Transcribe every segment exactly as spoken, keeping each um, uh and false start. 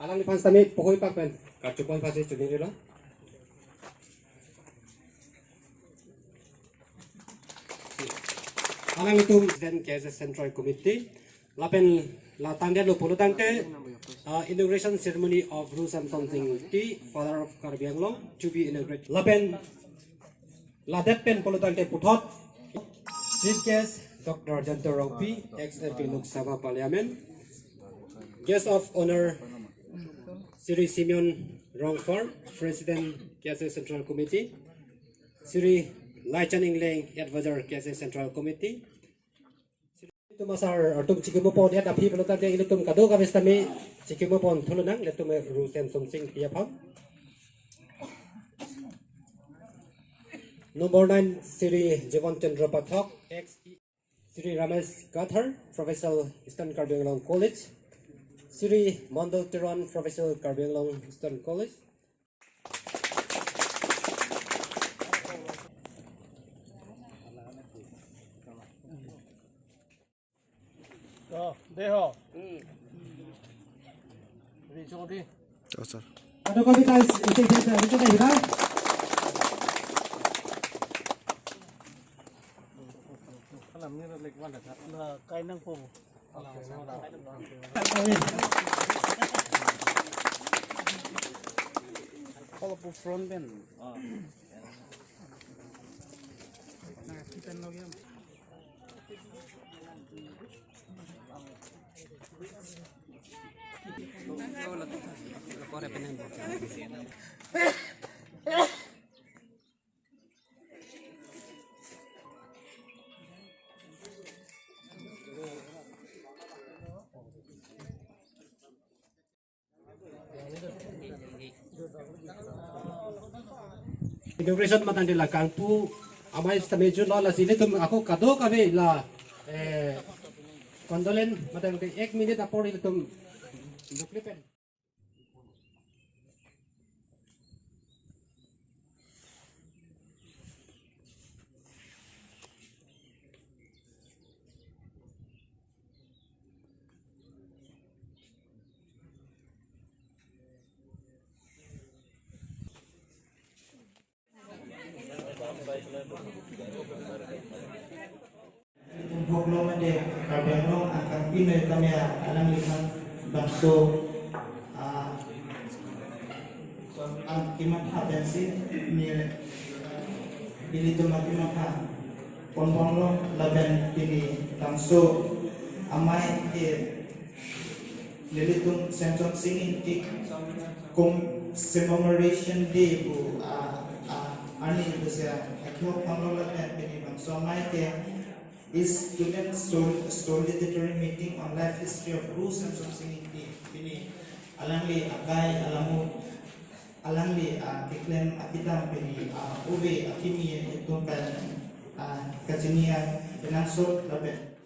Alangliphan sitame pohoipak pen kachepon pasi chunirilo. Alanglitum President K S A Central Committee, lapen la tangdetlo pulo tangte, uh, inauguration ceremony of Ru Semsonsing Ingti, Father of Karbi Anglong, to be inaugurated. Lapen ladet pen pulo tangte puthot Chief Guest Doctor Jayanta Rongpi, ex M P Lok Sabha Parliament. Guest of Honor, Shri Simeon Rongphar, President K S A Central Committee. Shri Laichan Engleng, Advisor K S A Central Committee. Ilitum asar atum chikimo pon ya, tapi pulo tangte ilitum kadokave sitame chikimo pon thu lonang, ilitum Ru Semsonsing Ingti aphan. Number nine, Shri Jivan Chandra Pathak, ex Shri Ramesh Kathar, Professor, Eastern Karbi Anglong College. Shri Mondol Teron, Professor, Karbi Anglong Eastern College. Oh, deho. Rinso di. Oh, sir. Kadokave ta isi, isi, isi, isi, isi, isi. Alam ni lek mana, sir? Na, kainang po. Kalau po front ben. Inauguration matang di la kangpu amei sitame jun lo, lasi ilitum ako kadokave la, eh, condolence matang ke ek minute apor ilitum duklipen. Boklo mate Karbi Anglong angkang pino kami alangliphan bangso, ah, so, ang kimat hapensi ni ilitum akimat ha ponponlo lapen pini bangso amei ke nelitum Semsonsing Ingti Commemoration Day pu, ah, ah, arni pu sia akhok panglo lapen pini bangso amei ke is student sol-, solidarity meeting on life history of Ru Semsonsing Ingti. Pini alangli akai alamut alangli, ah, keklem akidam pini, ah, ove akimi atum pen, ah, kachini, ah, penangsot lapen.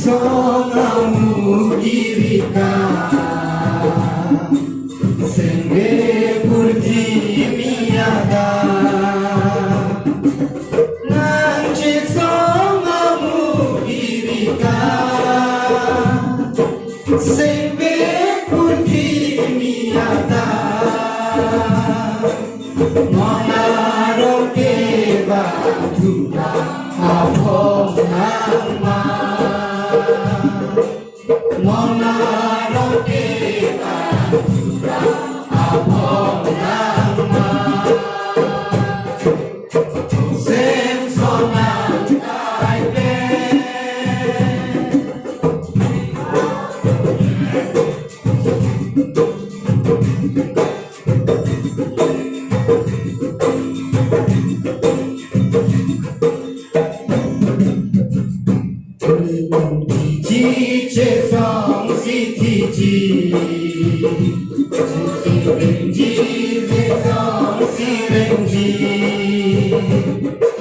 Songamu girika, sengbe purji miada. Nangji songamu girika, sengbe purji miada. Monaro ke ba thuda aphong nangma. Monaro ke ba thuda aphong nangma. Sem sonang kai pen. Tiji chesong si tiji, rengji chesong si rengji.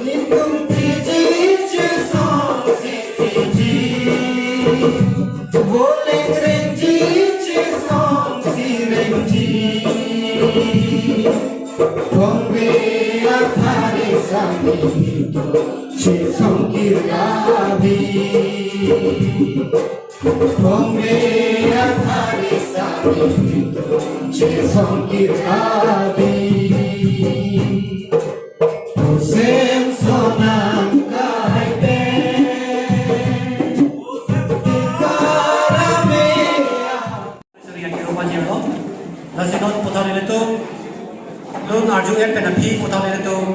Nelitum tiji chesong si tiji, voleng rengji chesong si rengji. Thongbe athare sami nelitum chesong kir abi. Thongbe athare sami nelitum chesong kir abi. Sem sonang kai pen. Karame. Sering yang kira pajero. Lasi non puthot ilitum lun arju-et pen aphi puthot ilitum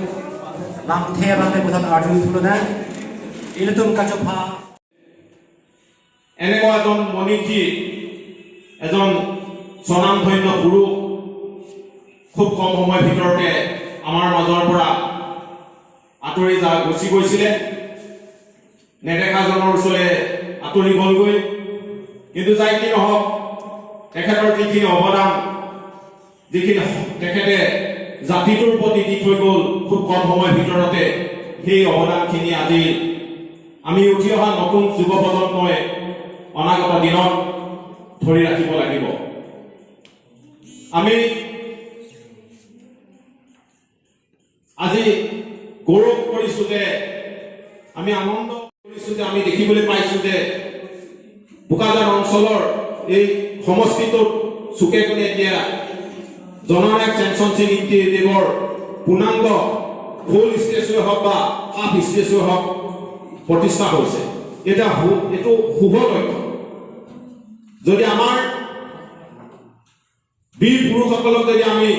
lamthe abang pen puthot arjuthu lonang. Ilitum kachopha. এনেকুৱা এজন মণিক, এজন স্বনামধন্য পুৰুষ খুব কম সময়ৰ ভিতৰতে আমাৰ মাজৰ পৰা আঁতৰি যা গুচি গৈছিলে। নেদেখাজনৰ ওচৰলৈ আঁতৰি গ'লগৈ। কিন্তু যাই কি নহওক, তেখেতৰ যিখিনি অৱদান, যিখিনি তেখেতে জাতিটোৰ প্ৰতি দি থৈ গ'ল খুব কম সময়ৰ ভিতৰতে, সেই অৱদানখিনি আজি আমি উঠি অহা নতুন যুৱ প্ৰজন্মই অনাগত দিনত ধৰি ৰাখিব লাগিব। আমি আজি গৌৰৱ কৰিছো যে, আমি আনন্দ কৰিছো যে আমি দেখিবলৈ পাইছো যে বোকাজান অঞ্চলৰ এই সমষ্টিটোত চুকে কোণে এতিয়া জননায়ক চেমচন সিং ইংতি দেৱৰ পূৰ্ণাংগ ফুল ষ্টেচুৱে হওক বা হাফ ষ্টেচুৱে হওক প্ৰতিষ্ঠা হৈছে। এটা সু-, এইটো শুভ লক্ষণ। যদি আমাৰ বীৰ পুৰুষসকলক যদি আমি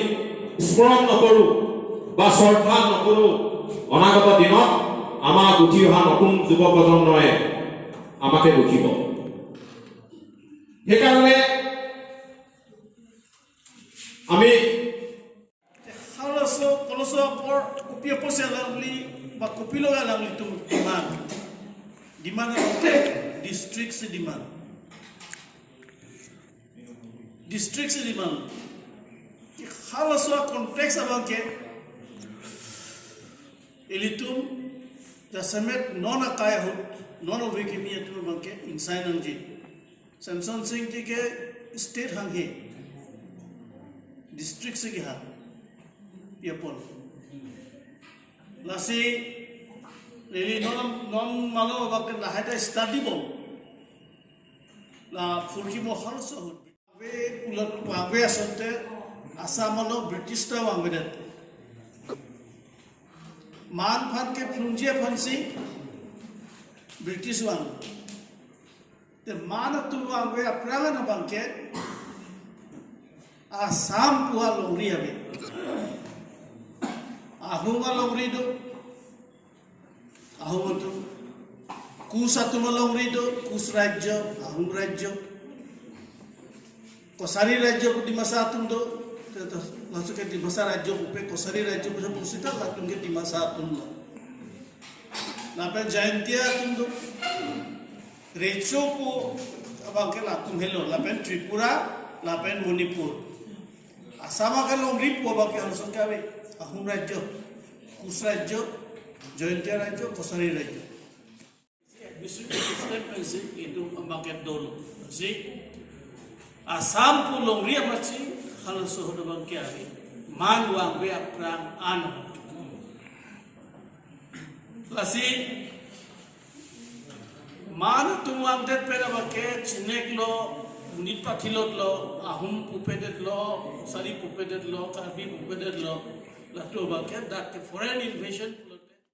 স্মৰণ নকৰো বা শ্ৰদ্ধা নকৰো, অনাগত দিনত আমাক উঠি অহা নতুন যুৱ প্ৰজন্মই আমাকে দুখিব। সেইকাৰণে আমি Halaso, koloso apor, kopi apor si alangli, ba kopi lo alangli atum demand. Demand abangke district si demand. District si demand. Halaso context abangke, ilitum, jasemet non akai ahut, non ove kimi atum abangke, ingsai nangji. Semson Singh ji ke state hanghe, district si kehang, pi apot. Lasi, neli non, non malo abangke lahai ta study bom. La phurkimo halaso ahut. Ave ulat ave asonte Assam along British ta vangvedet. Man aphan kephlungji aphansi British vang. Te man atum vangve aphrang an abangke Assam pu alongri ave. Ahum alongri do. Ahum atum. Kus atum alongri do. Kus rajyo, Ahum rajyo. Kosari rajyo pu Dimasa atum do. Te to, langsung ke Dimasa rajyo pupe, Kosari rajyo pu pusita latum ke Dimasa atum do. Lapen Jaintia atum do. Recho pu abangke latum helo, lapen Tripura, lapen Manipur. Assam ke longri pu abangke halason ke ave, Ahum rajyo, Kus rajyo, Jaintia rajyo, Kosari rajyo. Statement si itum abangke dolo. Si Assam pu longri amatsi halaso ahut abangke ave. Man vangve aphrang an. Lasi man atum vangdet pen abangke chineklo, monit pathilotlo, Ahom pupedetlo, Kachari pupedetlo, Karbi pupedetlo. Latum abangke dak ke foreign invasion